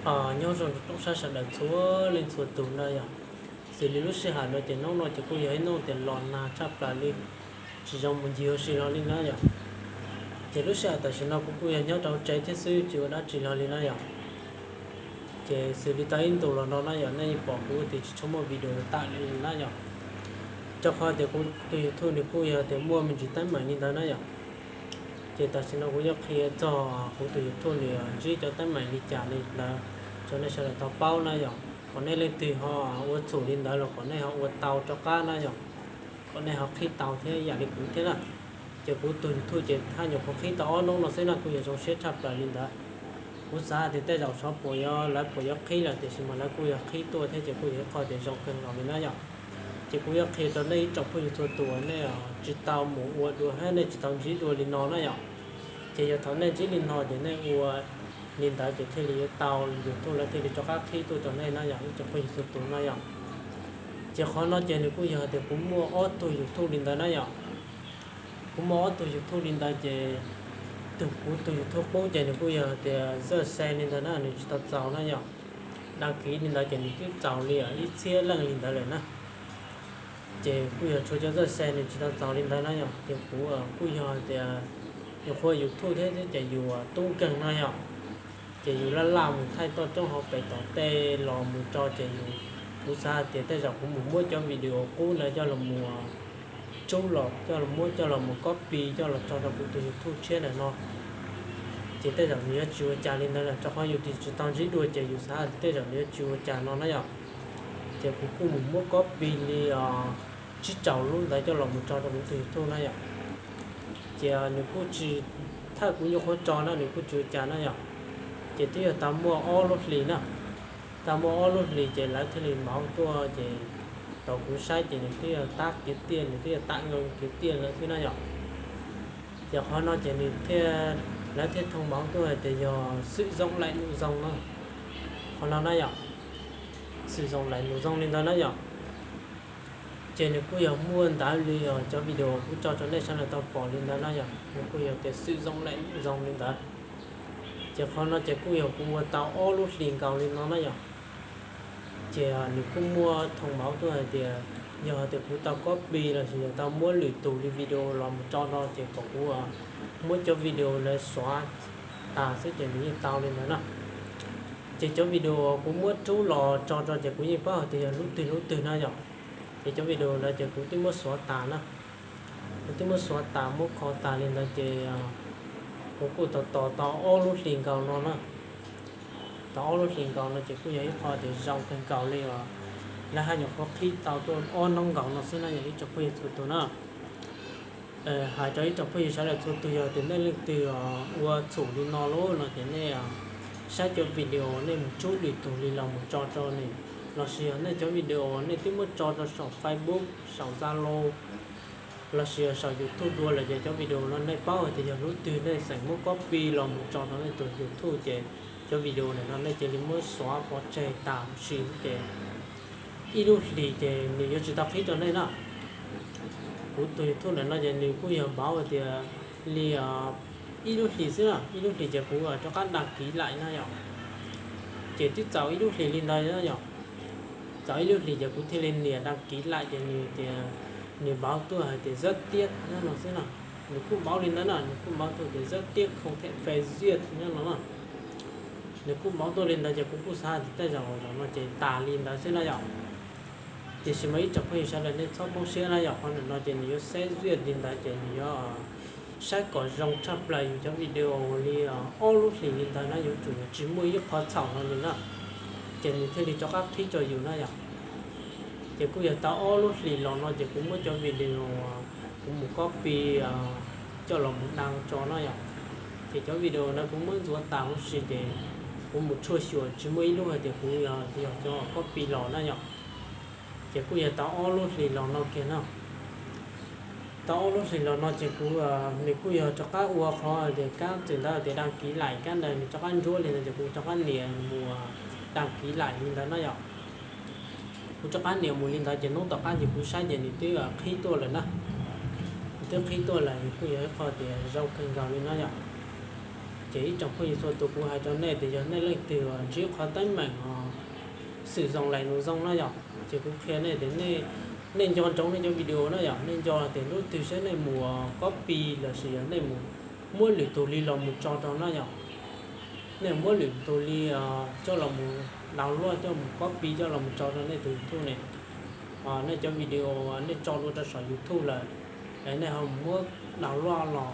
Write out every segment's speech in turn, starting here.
Nyob zoo rau sab sawv daws txhua leej txhua tus na yom. Xws li lub sij hawm no ces hnub no ces kuj yog ib hnub tias los nag tshaj plaws li, tsis zoo mus ncig ua si los li na yom. Ces lub sij hawm tam sim no kuv kuj yog nyob rau tsev thiab xwb, tsis ua dab tsi los li na yom. Ces xws li tau ib ntus los no na yom, nej yeej pom kuv tias tsis tshua muaj video tawm li na yom. Rau qhov tias kuv tus YouTube nws kuj yog tias muaj me ntsis teeb meem li ntawd na yom. Ces tam sim no kuv yuav qhia txog kuv tus YouTube nws ntsib cov teeb meem li cas li ntawd rau nej sawv daws tau paub na yom. Kom nej leej twg ho ua txhum li ntawd los kom nej ho ua tau rov qab na yom. Kom nej ho qhib tau thiab yam li kuv thiab na. Ces kuv tus YouTube ces haj nyuam qhuav qhib tau ob hnub no xwb na, kuj yog zoo siab tshaj plaws li ntawd. Kuv xav hais tias tej zaum xyov puas yuav, lawv puas yuav qhib lawm, tiam sis mas lawv kuj yog qhib tuaj thiab ces kuj yog ib qho tias zoo kawg nkaus li na yom. Ces kuv yuav qhia rau nej ib tsoom phooj ywg txhua tus uas nej tsis tau mus ua dua thiab nej tsis tau ntsib dua li no na yom. Ces yog thaum nej ntsib li no ces nej ua li ntawd ces thiaj li yuav tau, YouTube lawv thiaj li rov qab qhib tuaj rau nej na yom, ib tsoom phooj ywg txhua tus na yom. Ces qhov no ces nws kuj yog tias kuv muaj ob tug YouTube li ntawd na yom. Kuv muaj ob tug YouTube li ntawd ces tus, kuv tus YouTube qub ces nws kuj yog tias zaj xe li ntawd na, nws tsis tau txaus na yom. Đăng ký li ntawd ces nws twb txaus li ib txhiab leej li ntawd lawm na. Ces kuj yog tshuav cov zaj xe nws tsis tau txaus li ntawd na yom. Ces kuv kuj yog tias yus qhuav YouTube thiab ces yus tub nkeeg no yom. Ces yus laj laj mus thaij toj roob hauv pes tom tej los mus tso ces yus, kuv xav hais tias tej zaum kuv mus muab cov video qub ntawd coj los mus rub los coj los muab coj los mus copy coj los tso rau kuv tus YouTube tshiab ntawm no. Ces tej zaum nws yuav tsis ua cas li ntawd lawm, rau qhov yus tsis tau ntsib dua ces yus xav hais tias tej zaum nws yuav tsis ua cas no na yom. Ces kuv kuj mus muab copy li tsib rau lub ntawd coj los mus tso rau kuv tus YouTube na yom. Ces nws kuj tsis, thaum kuv nyuam qhuav tso na nws kuj tsis ua cas na yom. Ces twb yog tau muaj ob lub hlis na, tau muaj ob lub hlis ces lawv thiaj li npauv tuaj ces thaum kuv saib ces nws twb yog tab kiag tiaj, nws twb yog tab nkees kiag tiaj lawm xwb na yom. Ces qhov no ces nws thiaj, lawv thiaj thông báo tuaj hais tias yog sử dụng lệnh nổ dòng no, qhov no na yom, sử dụng lệnh nổ dòng li ntawd na yom. Ces nws kuj yog muaj ntawv li os, cov video kuv tso rau nej sawv daws tau pom li ntawd na yom, nws kuj yog tias sử dụng lệnh nổ dòng li ntawd. Ces qhov no ces kuj yog kuv ua tau ob lub hlis nkaus li no na yom. Ces nws kuj muaj thông báo tuaj hais tias yog tias kuv tau copy lossis yog tau muab lwm tus li video los mus tso no ces kom kuv muab cov video ntawd xóa tas xwb ces nws yeej tau li ntawd na. Ces cov video kuv muab rub los tso rau ces kuv yeej paub hais tias yog lub twg lub twg na yom. Ces cov video ntawd ces kuv twb muab xóa tas na. Kuv twb muab xóa tas muab kho tas li ntawd ces kuv kuj tos tos tau ob lub hlis nkaus no na. Tau ob lub hlis nkaus no ces kuj yog ib qho tias zoo kawg nkaus li os. Lawv haj nyuam qhuav qhib tau tuaj ob hnub nkaus no xwb na yom ib tsoom phooj ywg txhua tus na. Hais rau ib tsoom phooj ywg sawv daws txhua tus, yog tias nej leej twg ua txhum li no lawm no ces nej saib cov video nej mus rub lwm tus li los mus tso rau nws, lossis yog nej cov video nej twb muab tso rau saum Facebook, saum Zalo, lossis yog saum YouTube dua lawm ces cov video no nej paub hais tias yog lub twg nej xav muab copy los mus tso rau nej tus YouTube ces cov video ntawm no nej cia li muab xóa pov tseg tas huv si xwb ces ib lub hlis ces nws yuav tsis tau qhib rau nej na. Kuv tus YouTube ntawm no ces nws kuj yog npauv hais tias li ib lub hlis xwb na, ib lub hlis ces kuv rov qab đăng ký lại na yom. Ces twb txaus ib lub hlis li ntawd na yom. Txaus ib lub hlis ces kuv thiaj li nias đăng ký lại ces nws tias, nws npauv tuaj hais tias rất tiếc nyob no xwb na. Nws kuj npauv li ntawd na, nws kuj npauv tuaj tias rất tiếc không thể phê duyệt nyob no na. Nws kuj npauv tuaj li ntawd ces kuv kuj xav tias tej zaum zaum no ces tas li ntawd xwb na yom. Tiam sis mas ib tsoom phooj ywg sawv daws nej txhob poob siab na yom, qhov ntawm no ces nws yuav xét duyaj li ntawd ces nws yuav saib kom zoo tshaj plaws yus cov video li ob lub hlis li ntawd na, yuav tsum yog tsis muaj ib qhov txhaum no li na, ces nws thiaj li rov qab qhib rau yus na yom. Ces kuj yog tau ob lub hlis los no ces kuv muab cov video kuv mus copy coj los mus đăng tso na yom. Ces cov video ntawd kuv muab ntxuav tas huv si ces kuv mus tshuaj xyuas tsis muaj ib lub hais tias kuv yog cov copy los na yom. Ces kuj yog tau ob lub hlis los no kiag na. Tau ob lub hlis los no ces kuv, nws kuj yog rov qab ua qhov tias kab txwm ntawd tias đăng ký lại kab ntawd nws rov qab ntsuab li ntawd ces kuv rov qab nias mus đăng ký lại li ntawd na yom. Kuv rov qab nias mus li ntawd ces hnub tom qab ces kuv saib ces nws twb qhib tuaj lawm na. Nws twb qhib tuaj lawm, nws kuj yog ib qho tias zoo kawg nkaus li no yom. Ces ib tsoom phooj ywg txhua tus, kuv hais rau nej tias yog nej leej twg ntsib qhov teeb meem xwm zoo lais nus zoo no yom, ces kuv qhia nej tias nej nco ntsoov nej cov video no yom, nej nco tias hnub twg saib nej mus copy lossis yog nej mus muab lwm tus li los mus tso rau no yom. Nej muab lwm tus li coj los mus download coj mus copy coj los mus tso rau nej tus YouTube ne, nej cov video nej tso dua rau saum YouTube lawm, nej ho muab download los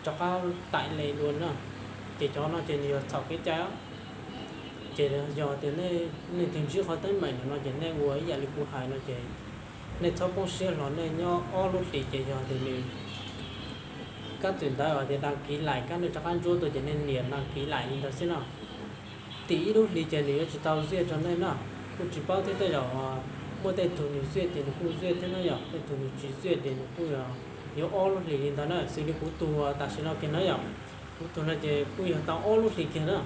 rov qab taim le dua na, ces cov no ces nws yog txhaum kev cai. Ces yog tias nej twg ntsib qhov teeb meem no ces nej ua ib yam li kuv hais no ces nej txhob poob siab hlo, nej nyob ob lub hlis ces yog tias nws kab txwm ntawd tias đăng ký lại kab nej rov qab ntsuab tuaj ces nej nias đăng ký lại li ntawd xwb no. Tim ib lub hlis ces nws yuav tsis tau zuaj rau nej na. Kuj tsis paub thiab, tej zaum muaj tej tug nws zuaj ces nws kuj zuaj thiab na yom, tej tug nws tsis zuaj ces nws kuj yuav ob lub hlis li ntawd na. Xws li kuv tus tam sim no kiag na yom, kuv tus no ces kuj yog tau ob lub hlis kiag na.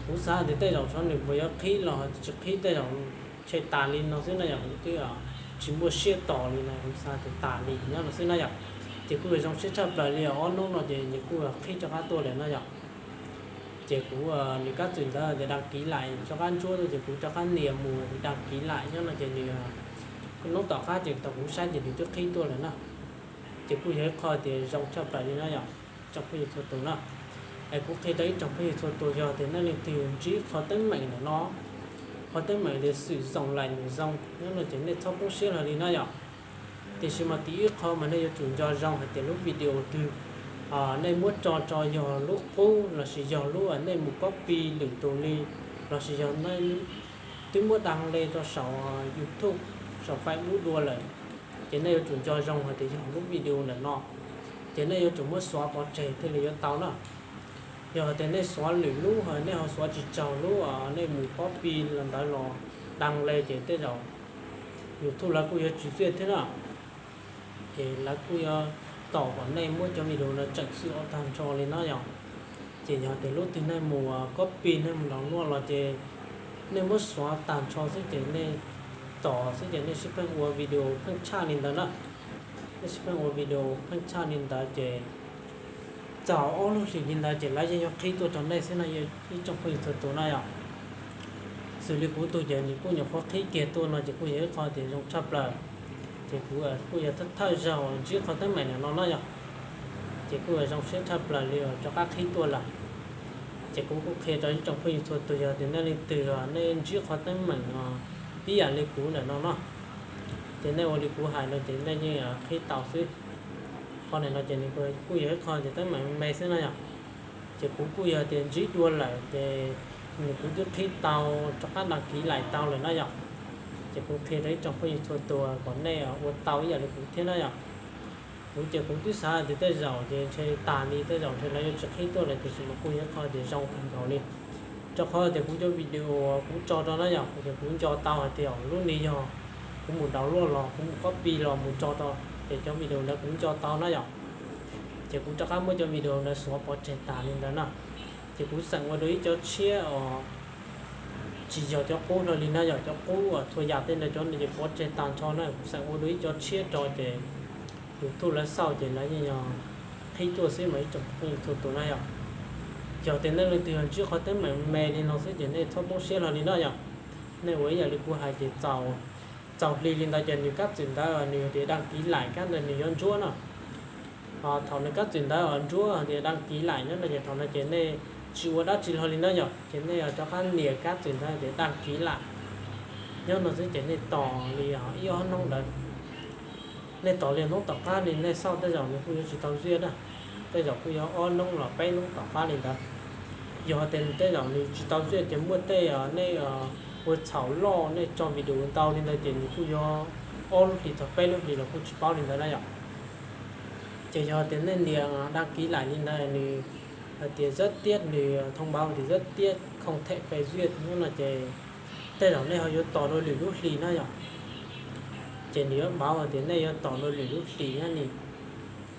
Kuv xav tias tej zaum xyov nws puas yuav qhib los tsis qhib, tej zaum tshem tas li no xwb na yom, kuv twb tsis muaj siab tos li no, kuv xav tias tas li nyob no xwb na yom. Ces kuj zoo siab tshaj plaws li, ob hnub no ces nws kuj qhib rov qab tuaj lawm na yom. Ces kuv nias kab txwm ntawd tias đăng ký lại rov qab ntsuab tuaj ces kuv rov qab nias mus đăng ký lại nyob no ces nws hnub tom qab ces tau kuv saib ces nws twb qhib tuaj lawm na. Ces kuj yog ib qho tias zoo tshaj plaws li na yom, tsoom phooj ywg txhua tus na. Es kuv qhia rau ib tsoom phooj ywg txhua tus, yog tias nej leej twg ntsib qhov teeb meem ntawm no, qhov teeb meem tias xwm zoo lais nus zoo nyob no ces nej txhob poob siab hlo li na yom. Tiam sis mas tim ib qho mas nej yuav tsum nco zoo hais tias lub video twg nej muab tso tso yog lub qub lossis yog lub nej mus copy lwm tus li, lossis yog twb muab đăng lên rau saum YouTube, saum Facebook dua lawm, ces nej yuav tsum nco zoo hais tias yog lub video ntawm no, ces nej yuav tsum muab xóa pov tseg thiaj li yuav tau na. Yog hais tias nej xóa lwm lub, nej ho xóa tsis tsaug lub nej mus copy los ntawd los đăng lên ces tej zaum YouTube lawv kuj yuav tsis zuaj thiab na. Ces lawv kuj yuav tos kom nej muab cov video no tseem xwm ua tag nrho li na yom. Ces yog tias lub twg nej mus copy nej mus download los ces nej muab xóa tag nrho xwb ces nej tos xwb ces nej sib pheej ua video pheej tshaj li ntawd na. Nej sib pheej ua video pheej tshaj li ntawd ces txog ob lub hlis li ntawd ces lawv yeej yuav qhib tuaj rau nej xwb no ib tsoom phooj ywg txhua tus na yom. Xws li kuv tus ces nws kuj nyuam qhuav qhib kiag tuaj no ces kuj yog ib qho tias zoo tshaj plaws. Ces kuv kuj yog thawj thawj zaug ntsib qhov teeb meem ntawm no na yom. Ces kuj zoo siab tshaj plaws li rov qab qhib tuaj lawm. Ces kuv kuj qhia rau ib tsoom phooj ywg txhua tus, yog tias nej leej twg nej ntsib qhov teeb meem ib yam li kuv ntawm no no, ces nej ua li kuv hais no ces nej yeej qhib tau xwb. Qhov ntawm no ces nws kuj yog ib qho tias teeb meem me xwb na yom. Ces kuv kuj yog tias ntsib dua lawm ces nws kuv twb qhib tau, rov qab đăng ký lại tau lawm na yom. Ces kuv qhia rau ib tsoom phooj ywg txhua tus kom nej ua tau ib yam li kuv thiab na yom. Kuv ces kuv twb xav tias tej zaum ces ntshe tas li, tej zaum ntshe lawv yuav tsis qhib tuaj lawm, tiam sis mas kuj yog ib qho tias zoo kawg nkaus li. Rau qhov tias kuv cov video kuv tso rau na yom, ces kuv nco tau hais tias lub ni yog kuv mus download los kuv mus copy los mus tso rau, ces cov video ntawd kuv nco tau na yom. Ces kuv rov qab muab cov video ntawd xóa pov tseg tas li ntawd na. Ces kuv xeem ua dua ib co tshiab os, tsis yog cov qub hlo li na yom, cov qub uas txhua yam tej ntawd cov ntawd ces pov tseg tag nrho na, kuv xeem ua dua ib co tshiab rau ces YouTube lawv xauj ces lawv yeej yog qhib tuaj xwb mas ib tsoom phooj ywg txhua tus na yom. Yog tias nej leej twg yog ntsib qhov teeb meem me li no xwb ces nej txhob poob siab hlo li na yom. Nej ua ib yam li kuv hais ces txaus hli li ntawd ces nws kab txwm ntawd nws tias đăng ký lại kab ntawd nws yuav ntsuab na. Thaum nws kab txwm ntawd ntsuab tias đăng ký lại nyob no ces thaum no ces nej tsis ua dab tsi hlo li na yom, ces nej rov qab nias kab txwm ntawd tias đăng ký lại nyob no xwb ces nej tos li ib ob hnub ntawd. Nej tos li hnub tom qab li nej xauj tej zaum nws kuj yuav tsis tau zuaj na, tej zaum kuj yuav ob hnub los peb hnub tom qab li ntawd. Yog tias tej zaum nws tsis tau zuaj ces muaj tej nej ua txhaum loj nej tso video ntau li ntawd ces nws kuj yuav ob lub hlis txog peb lub hlis los kuj tsis paub li ntawd na yom. Ces yog tias nej nias đăng ký lại li ntawd nws hais tias rất tiếc, nws thông báo tias rất tiếc không thể phê duyệt nyob no ces tej zaum nej ho yuav tos dua lwm lub hlis na yom. Ces nws yuav báo tias nej yuav tos dua lwm lub hlis na ni.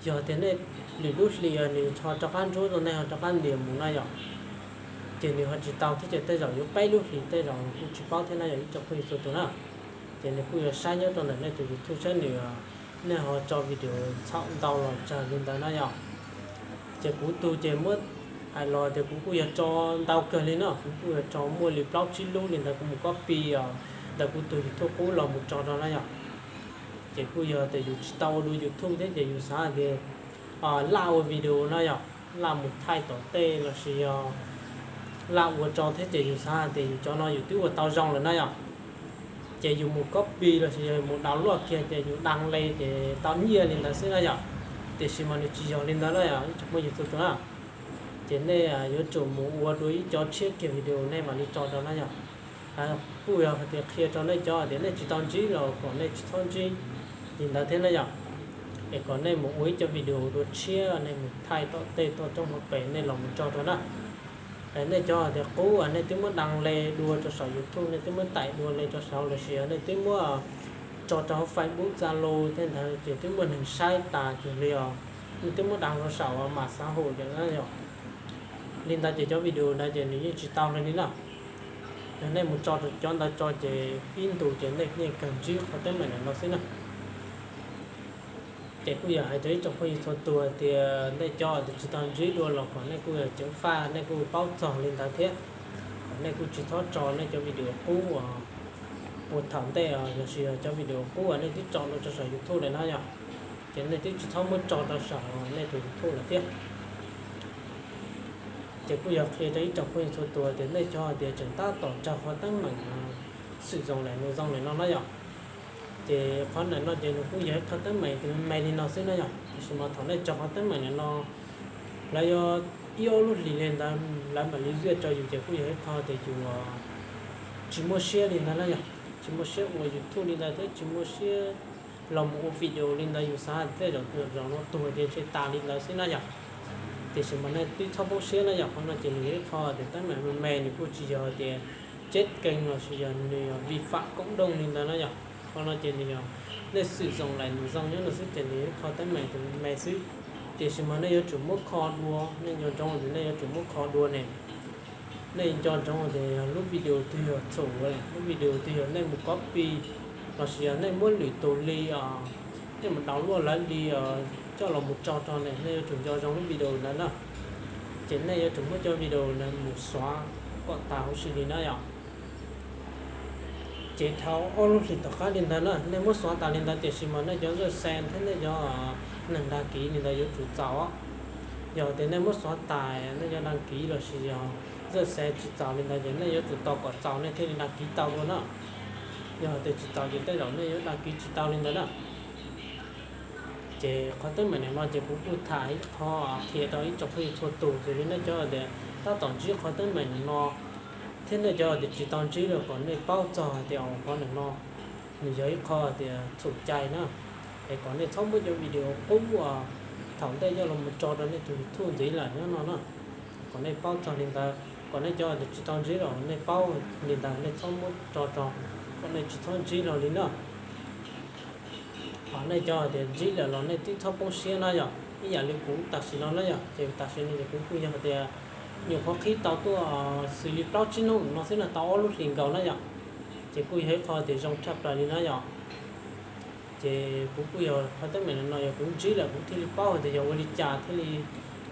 Yog tias nej lwm lub hlis nws ho rov qab ntsuab rau nej ho rov qab nias mus na yom, ces nws ho tsis tau thiab ces tej zaum yuav peb lub hlis tej zaum kuj tsis paub thiab na yom ib tsoom phooj ywg txhua tus na. Ces nws kuj yuav saib nyob rau ntawm nej tus YouTube saib nws, nej ho tso video txhaum ntau los tsawg li ntawd na yom. Ces kuv tus ces muab hais los tias kuv kuj yog tso ntau kawg li no, kuv kuj yog tso muaj li plaub tsib lub li ntawd, kuv mus copy os ntawm kuv tus YouTube qub los mus tso rau na yom. Ces kuj yog tias yus tsis tau ua dua YouTube thiab ces yus xav hais tias laj ua video na yom, laj mus thaij tom tej los sis yog laj ua tso thiab ces yus xav hais tias yus cov no yus twb ua tau zoo lawm na yom. Ces yus mus copy los sis yog mus download kiag ces yus đăng lên ces tau nyiaj li ntawd xwb na yom. Tiam sis mas nws tsis yog li ntawd na yom, ib tsoom phooj ywg txhua tus na. Ces nej yuav tsum mus ua dua ib co tshiab kiag video nej mam li tso rau na yom. Kuj yog hais tias qhia rau nej cov tias nej tsis tau ntsib los kom nej tsis txhob ntsib li ntawd thiab na yom. Es kom nej mus ua ib co video dua tshiab, nej mus thaij tom tej tuaj coob hauv pes nej los mus tso rau na. Nej cov tias qub nej twb muab đăng lên dua rau saum YouTube, nej twb muab tải dua lên rau saud los sis nej twb muab tso rau hauv Facebook, Zalo tej ntawd ces twb muaj neeg saib tas cuag li os. Nej twb muab đăng rau saum mạng xã hội lawm na yom. Li ntawd ces cov video ntawd ces nws yeej tsis tau li li na. Yog nej mus tso cov ntawd tso ces ib ntus ces nej yeej kawg ntsib qhov teeb meem ntawm no xwb na. Ces kuj yog hais rau ib tsoom phooj ywg txhua tus tias nej cov tias tsis tau ntsib dua los kom nej kuj ceev faj, nej kuj paub txog li ntawd thiab, kom nej kuj tsis txhob tso nej cov video qub uas puag thaum ntej los sis cov video qub uas nej twb tso rau saum YouTube lawm na yom. Ces nej twb tsis txhob muab tso rau saum nej tus YouTube lawm thiab. Ces kuj yog qhia rau ib tsoom phooj ywg txhua tus tias nej cov tias tseem tab tom raug qhov teeb meem xwm zoo lawm nws zoo lawm no na yom. Ces qhov ntawm no ces nws kuj yog ib qhov teeb meem tus me me li no xwb na yom. Tiam sis mas thaum nej raug qhov teeb meem ntawm no, lawv yuav ib ob lub hlis li ntawd lawv mam li ziaj rau yus ces kuj yog ib qho tias yus tsis muaj siab li ntawd na yom, tsis muaj siab ua YouTube li ntawd thiab tsis muaj siab los mus ua video li ntawd, yus xav hais tej zaum zaum no tuag ces ntshe tas li ntawd xwb na yom. Tiam sis mas nej twb txhob poob siab na yom, qhov no ces nws yog ib qho tias teeb meem me me, nws kuj tsis yog tias chết kênh los sis yog nws yog vi phạm cộng đồng li ntawd na yom. Qhov no ces nws yog nej xwm zoo lawm nws zoo nyob no xwb ces nws yog ib qho teeb meem tus me me xwb. Tiam sis mas nej yuav tsum muab kho dua, nej nco ntsoov tias nej yuav tsum muab kho dua ne. Nej nco ntsoov tias lub video twg yog txhum, lub video twg yog nej mus copy los sis yog nej muab lwm tus li, nej mus download lawv li coj los mus tso rau ne, nej yuav tsum nco zoo lub video ntawd na. Ces nej yuav tsum muab cov video ntawd mus xóa kom tas huv si li na yom. Ces dhau ob lub hlis tom qab li ntawd na, nej muab xóa tas li ntawd tiam sis mas nej cov zaj xes thiab nej cov neeg đăng ký li ntawd yuav tsum txaus. Yog tias nej muab xóa tas, nej cov đăng ký los sis yog zaj xes tsis txaus li ntawd ces nej yuav tsum tos kom txaus nej thiaj li đăng ký tau dua na. Yog tias tsis txaus ces tej zaum nej yuav đăng ký tsis tau li ntawd na. Ces qhov teeb meem no ces kuv kuj tham ib qho qhia rau ib tsoom phooj ywg txhua tus, ces li nej cov tias tab tom ntsib qhov teeb meem no thiab nej cov tias tsis tau ntsib los kom nej paub txog hais tias qhov ntawm no nws yog ib qho tias txhum cai na. Es kom nej txhob muab cov video qub uas thaum ntej coj los mus tso rau nej tus YouTube ntxiv lawm nyob no na. Kom nej paub txog li ntawd, kom nej cov tias tsis tau ntsib los nej paub li ntawd, nej txhob muab tso rau, kom nej tsis txhob ntsib los li na. Ho nej cov tias ntsib lawm los nej twb txhob poob siab na yom, ib yam li kuv tam sim no na yom, ces tam sim no ces kuv kuj yog tias nyuam qhuav qhib tau tuaj xws li plaub tsib hnub no xwb na, tau ob lub hlis nkaus na yom. Ces kuj yog ib qho tias zoo tshaj plaws li na yom. Ces kuv kuj yog qhov teeb meem no yog kuv ntsib lawm kuv thiaj li paub hais tias yog ua li cas thiaj li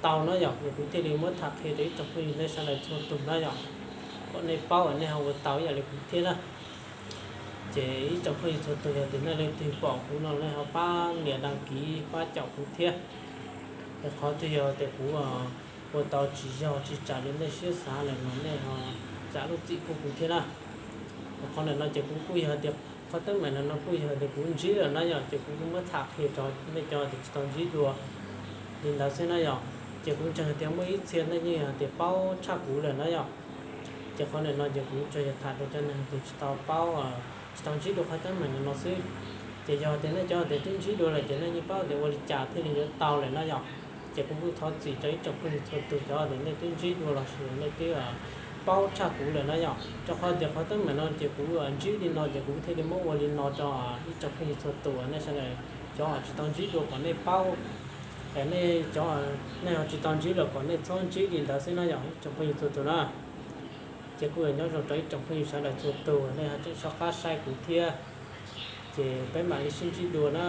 tau na yom, es kuv thiaj li muab tham qhia rau ib tsoom phooj ywg nej sawv daws txhua tus na yom, kom nej paub nej ho ua tau ib yam li kuv thiab na. Ces ib tsoom phooj ywg txhua tus yog tias nej leej twg pom kuv no nej ho pab nias đăng ký pab caum kuv thiab. Es qhov twg yog tias kuv ua tau tsis yog tsis raws li nej siab xav lawm no nej ho zam lub txim pub kuv thiab na. Qhov ntawm no ces kuv kuj yog tias qhov teeb meem no kuj yog tias kuv ntsib lawm na yom, ces kuv kuj muab tham qhia rau nej cov tias tsis tau ntsib dua li ntawd xwb na yom. Ces kuv ntseeg tias muaj ib txhia nej yeej yog tias paub tshaj kuv lawm na yom. Ces qhov ntawm no ces kuv tsuas yog tham rau cov neeg tias tsis tau paub, tsis tau ntsib dua qhov teeb meem no xwb. Ces yog tias nej cov tias twb ntsib dua lawm ces nej yeej paub tias ua li cas thiaj li yuav tau lawm na yom. Ces kuv kuj thov txim rau ib tsoom phooj ywg txhua tus cov tias nej twb ntsib dua los sis nej twb paub tshaj kuv lawm na yom. Rau qhov tias qhov teeb meem no ces kuv ntsib li no ces kuv thiaj li muab ua li no rau ib tsoom phooj ywg txhua tus nej sawv daws cov tsis tau ntsib dua kom nej paub. Es nej cov nej ho tsis tau ntsib los kom nej txhob ntsib li ntawd xwb na yom ib tsoom phooj ywg txhua tus na. Ces kuj yuav nyob zoo rau ib tsoom phooj ywg sawv daws txhua tus, nej ho tseem soj qab saib kuv thiab. Ces peb mam li sib ntsib dua na.